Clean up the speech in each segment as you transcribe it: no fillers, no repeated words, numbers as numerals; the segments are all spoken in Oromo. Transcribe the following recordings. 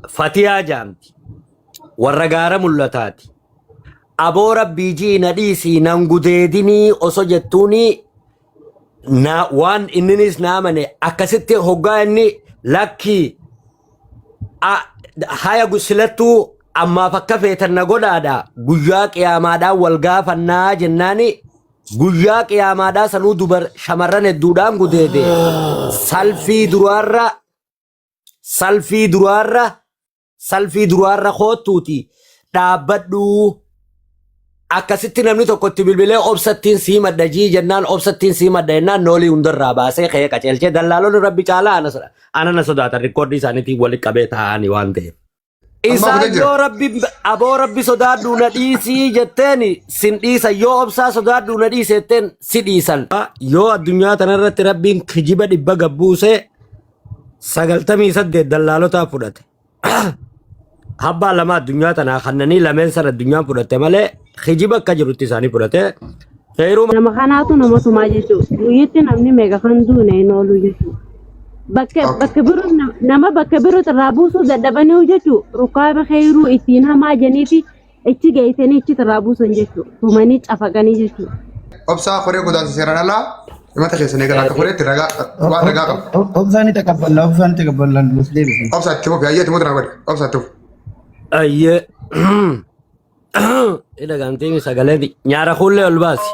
Fatiyaa jaamti. Warra gaara mul'ataati. Aboo rabbii jii na dhiisii nan gudeedinii osoo jettuuni na waan inninis na amane akkasitti hoggaa inni lakkii haya silattuu ammaaf akka feetan na godhaadha guyyaa qiyaamaadhaan wal gaafannaa jennaani guyyaa qiyaamaadhaa sanuu dubar shamarran hedduudhaan gudeede salfii duraarra salfii duraarra salfii duraarra koottuuti dhaabbadhuu akkasitti namni tokko itti bilbilee obsattiin sii madda jii jennaan obsattiin sii madda jennaan noolii hundarraa baasee ka'ee qaceelchee dallaalonni rabbi caalaa ana na sodaatan rikkoordii isaaniitiin walitti qabee taa'anii waan ta'eef. Ammaa Isaan fudhee jira. yoo rabbi aboo rabbi sodaadhu na dhiisii jetteen sin dhiisan yoo obsaa sodaadhu na dhiisi jetteen si dhiisan. Yoo addunyaa tanarratti rabbiin kijiba 100 gabbuuse 98 dallaalotaa fudhate. Habbaa lama addunyaa tanaa kannanii lameen sana addunyaan fudhatte malee kijiba akka jirutti isaanii fudhate. Heeruma Nama kanaatu nama tumaa jechuudha. Guyyaatti namni meeqa kan duune hin oolu jechuudha. Bakka bakka biroo nama bakka biroo irraa buusuu dadhabanii jechuudha. Rukkaaba keeruu ittiin hamaa janiiti ichi geessanii ichi irraa buusan jechuudha. Tumanii cafaqanii jechuudha. Obsaa koree godaansa seeraan alaa himata keessan eegala akka koreetti ragaa waan ragaa qaba. Obsaan ni taqabballa, obsaan ni taqabballa, nuuf deebisi. Obsaa itti fufi, ayyee itti mutu na godhe. Obsaa itti fufi. Ayyee. Ila gantiin sagalee nyaara kuullee ol baasi.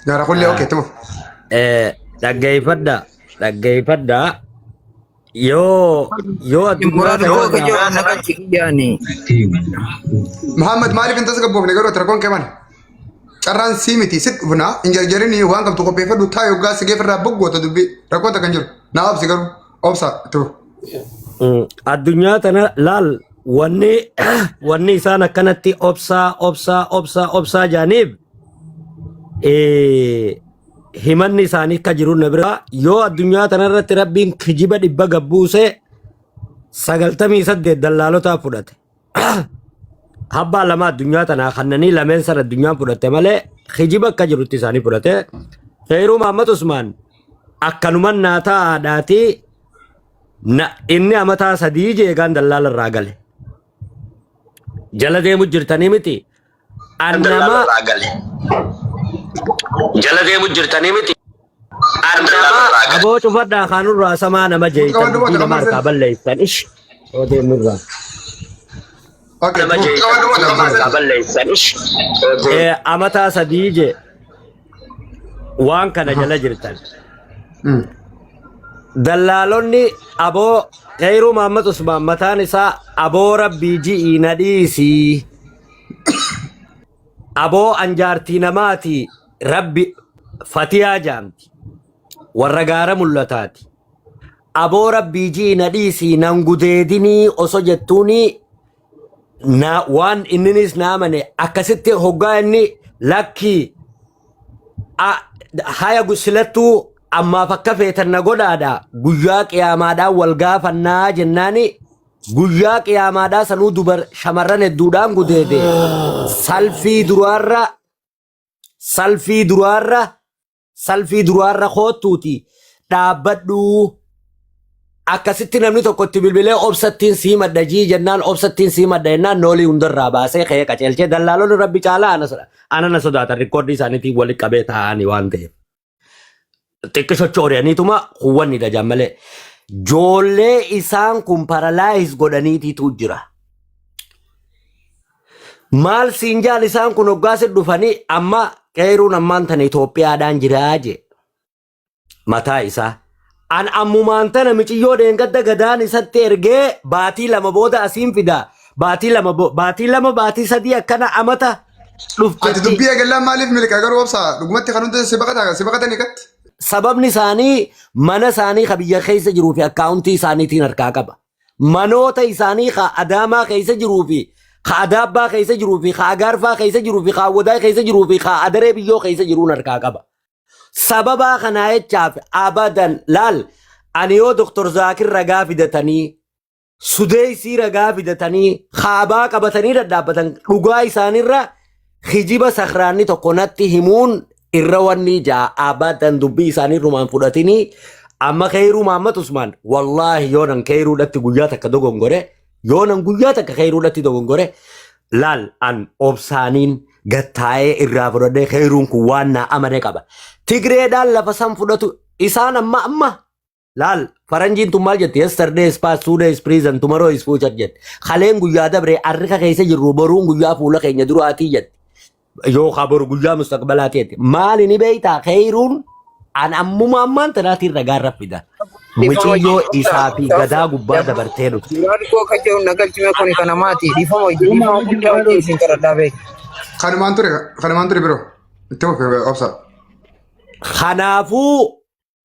Nyaara kullee okee itti fufi. Dhaggeeffadha dhaggeeffadha yoo addunyaa Muraada koo tanarraa kijoo na galchi kiyyaani. Muhammad maaliif hin tasgabboofne garuu ati rakkoon kee maali? Carraan sii miti sit dhufna hin jarjarini waan qabdu qopheeffadhu taa yoggaa si geefirraa boggoota dubbii rakkoon takka hin jiru. Naa obsi garuu obsa itti fufi. Addunyaa tana laal wanni isaan akkanatti obsaa obsaa obsaa obsaa jaaniif himanni isaanii akka jiru na bira yoo addunyaa tanarratti rabbiin kijiba 100 gabbuuse 98 dallaalotaa fudhate. Habbaa lama addunyaa tanaa kannanii lameen sana addunyaan fudhatte malee kijiba akka jirutti isaanii fudhate. Heeruu Mahammad Usmaan akkanuman naa taa'aadhaatii na inni amataa 3 jeegaan dallaala irraa gale. Jala deemu jirtanii miti. An nama jala deemu jirtanii miti. An nama aboo cufadhaa kaanurraa samaa nama jeeytan dubbii nama harkaa balleessan ish. Yoo deemnurraa. Okay, Nama jeeytan dubbii nama harkaa balleessan ish. Amataa 3 jee waan kana jala jirtan. Dallaalonni aboo Qeyruu Mahammad Usmaan mataan isaa aboo rabbii ji'ii na dhiisii. Aboo anjaartii namaati rabbi fatiyaa jaamti. Warra gaara mul'ataati. Aboo rabbii ji'i na dhiisii nan gudeedinii osoo jettuuni na waan inninis na amane akkasitti hoggaa inni lakkii haya silattuu ammaaf akka feetan na godhaadha guyyaa qiyaamaadhaan wal gaafannaa jennaani guyyaa qiyaamaadhaa sanuu dubar shamarran hedduudhaan gudeede salfii duraarra salfii duraarra salfii duraarra koottuuti dhaabbadhuu akkasitti namni tokko itti bilbilee obsattiin sii madda jii jennaan obsattiin sii madda jennaan noolii hundarraa baasee ka'ee qaceelchee dallaalonni rabbi caalaa ana na sodaatan rikkoordii isaaniitiin walitti qabee taa'anii waan ta'eef. Xiqqi sochooriyaniituma huwwanni dajaan malee. Joollee isaan kun paralaayis godhaniitiitu jira. Maal siin jaal isaan kun hoggaasi dhufanii amma qeeruun ammaan tana Itoophiyaadhaan jiraa jee. Mataa isaa. An ammumaan tana miciyyoo dheengadda gadaan isatti ergee baatii 2 booda asiin fida. Baatii 2 baatii 2 baatii 3 akkana amata Ati dhuftetti. dubbii eegallaan maaliif miliqa garuu obsa dhugumatti kan hunda si baqata si baqatanii katti. Sababni isaanii mana isaanii ka biyya keessa jiruu fi akkaawuntii isaaniitiin harkaa qaba. Manoota isaanii ka Adaamaa keessa jiruu fi ka Adaabbaa keessa jiruu fi ka Agaarfaa keessa jiruu fi ka Awwadaay keessa jiruu fi ka Adaree Biyyoo keessa jiruun harkaa qaba. Sababaa kanaa jechaaf abadan laal ani yoo Dr. Zaakir ragaa fidatanii sudeessii ragaa fidatanii kaabaa qabatanii dhadhaabbatan dhugaa isaanirra kijiba sakraanni tokko natti himuun irra wanni jaa abadan dubbii isaanii rumaan fudhatinii amma keeyruu Mahammad Usmaan wallaahi yoo nan keeyruudhatti guyyaa takka dogongore Yoonan guyyaa takka kheyruudhatti dogongore laal an obsaaniin gattaa'ee irraa fudhadhee kheyruun kun waan naa amane qaba. Tigreedhaan lafa san fudhatu isaan amma amma laal faranjiin tun maal jetti? Yesterday is past, today is present, tomorrow is future jetti. Kaleen guyyaa dabre, arrika keessa jirru, boruun guyyaa fuula keenya duraatii jetti. Yookaan boru guyyaa mustaqbalaati jetti. Maali ni beektaa? Kheyruun an ammuma ammaan tanaatiin ragaa irra fida. Muciyyoo isaa fi gadaa gubbaa dabartee dhufte. Duraan koo kan jedhu na galchime kun kan namaati. Dhiifama hojii dhiifama guddaa hojii isin kadhadhaa beeku. Kanumaan ture biroo. Itti fufe obsa. Kanaafuu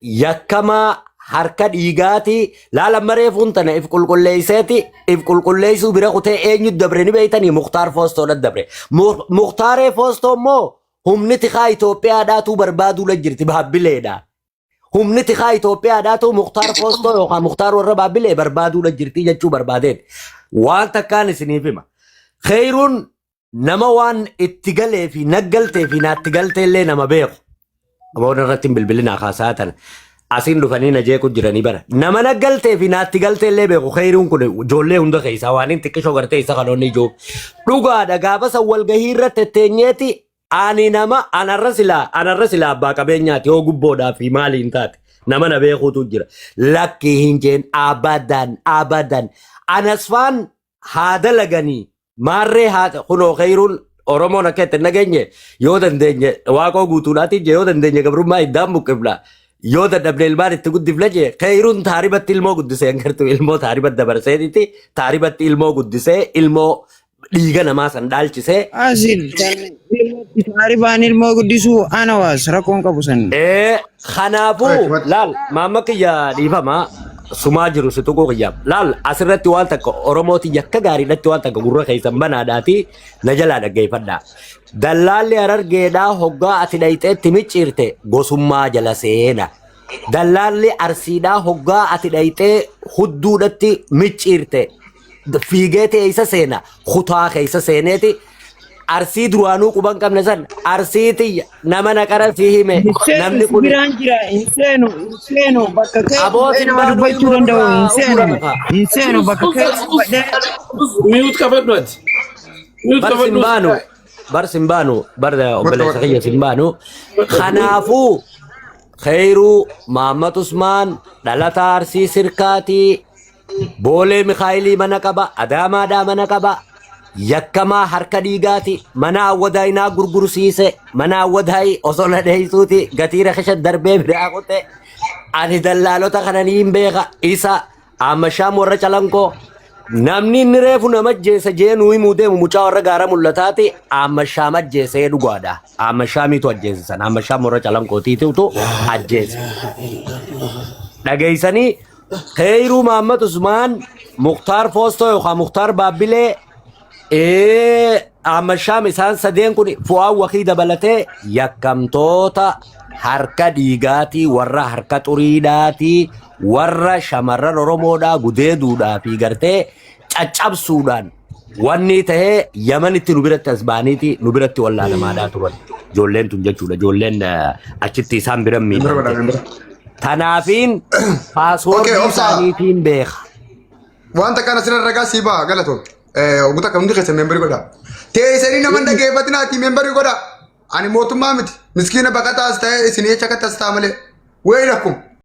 yakkamaa harka dhiigaati laala mareefuun tana if qulqulleesseeti, if qulqulleessuu bira kutee eenyu dabre ni beeytanii? Muktaar Foostoodha dabre. Muktaaree Foostoo immoo humni tikaa Itoophiyaadhaatu barbaaduudha jirti Baabbileedha. Humni tikaa Itoophiyaadhaatu Muktaar Foostoo yookaan Muktaar warra Baabbilee barbaaduudha jirti jechuu barbaadeeti. Waan takkaan isiniif hima. Kheyruun nama waan itti galee fi naggaltee fi naatti galtee illee nama beeku. Aboon irratti hin bilbilinaa kaasaa tana. Asiin dhufanii na jeequ jiranii bara. Nama naggaltee fi naatti galtee illee beeku kheyruun kun ijoollee hunda keessaa waan hin xiqqishoo gartee isa kanoonni ijoo. Dhugaadha, gaafa san walgahii irratti etteenyeeti ani nama anarra silaa abbaa qabeenyaati yoo gubboodhaa fi maaliin taate nama na beekuutu jira. Lakki hin jeen, abadan abadan. Anasfaan haa dalaganii maarree haa kunoo kheyruun Oromoon akka itti nageenye yoo dandeenye Waaqoo guutuudhaatiin jee, yoo dandeenye gabrummaa iddaan buqqifna, yoo dadhabne ilmaan itti guddifna jee. Kheyruun taaribatti ilmoo guddisee hangartu ilmoo taaribatti dabarseetitti taaribatti ilmoo guddisee ilmoo dhiiga namaa san dhaalchisee. Asil kan taaribaan ilmoo guddisuu ana waas rakkoon qabu san. Kanaafuu laal maamma kiyya, dhiifama sumaa jiru si tuquu kiyya. Laal asirratti waan takka Oromooti yakka gaariidhatti waan takka gurra keessan banaadhaati na jalaa dhaggeeffadhaa. Dallaalli Harargeedhaa hoggaa ati dhayxeetti micciirte gosummaa jala seena. Dallaalli Arsiidhaa hoggaa ati dhayxee hudduudhatti micciirte fiigee keessa seena, kutaa keessa seeneeti Arsii duraanuu quban qabne san Arsiiti nama naqara si hime namni kun Biraan jira, hin seenu, hin seenu bakka kee Abootiin nama baaduu dubbachuu ilmoo danda'u hin nurraa seenu, ugurama. hin seenu bakka kee dubbadhee. Mute qabadhu ati. Mute Bar qabadhu. simbaanu, bar simbaanu, bar obboleessa kiyya simbaanu. Kanaafuu Khayruu Mahammad Usmaan dhalataa Arsii Sirkaatii, Boolee Mikaayilii mana qaba, Adaamaadhaa mana qaba. Yakkamaa harka dhiigaati, mana awwadaayinaa gurgursiise, mana awwadaayi osoo na dheeysuuti gatii rakisha darbee biraa kute. Ani dallaalota kana niin beeka. Isa Ammashaam warra Calanqoo namni inni reefu nama ajjeese jee nuu himuu deemu mucaa warra gaara mul'ataati. Ammashaam ajjeesee dhugaadha. Ammashaamiitu ajjeese sana. Ammashaam warra Calanqootiitu ajjeese. Dhageessanii, Kheyruu Mahammad Usmaan, Muktaar Foostoo yookaan Muktaar Baabbilee, Ammashaam, isaan sadeen kun Fu'aan Wakii dabalatee yakkamtoota harka dhiigaatii, warra harka xuriidhaatii, warra shamarran Oromoodhaa gudeeduudhaa fi gartee caccabsuudhaan wanni ta'ee Yamanitti nu biratti as ba'aniiti nu biratti wallaalamaadhaa turan. Ijoolleen tun jechuudha. Ijoolleen achitti isaan bira Membara godhaa miidhamte. membara. Tanaafiin paaswoordii Okay, obsa. isaaniitiin beeka. Wanta kana sirra ragaa sii ba'a galatoon. Oguta akka hundi keessa membarii godhaa. Teessanii nama hin dhaggeeffatinaati, membarii godhaa. Ani mootummaa miti. Miskiina baqataas ta'e isin jecha akka tas ta'a malee. Wayii lakkum.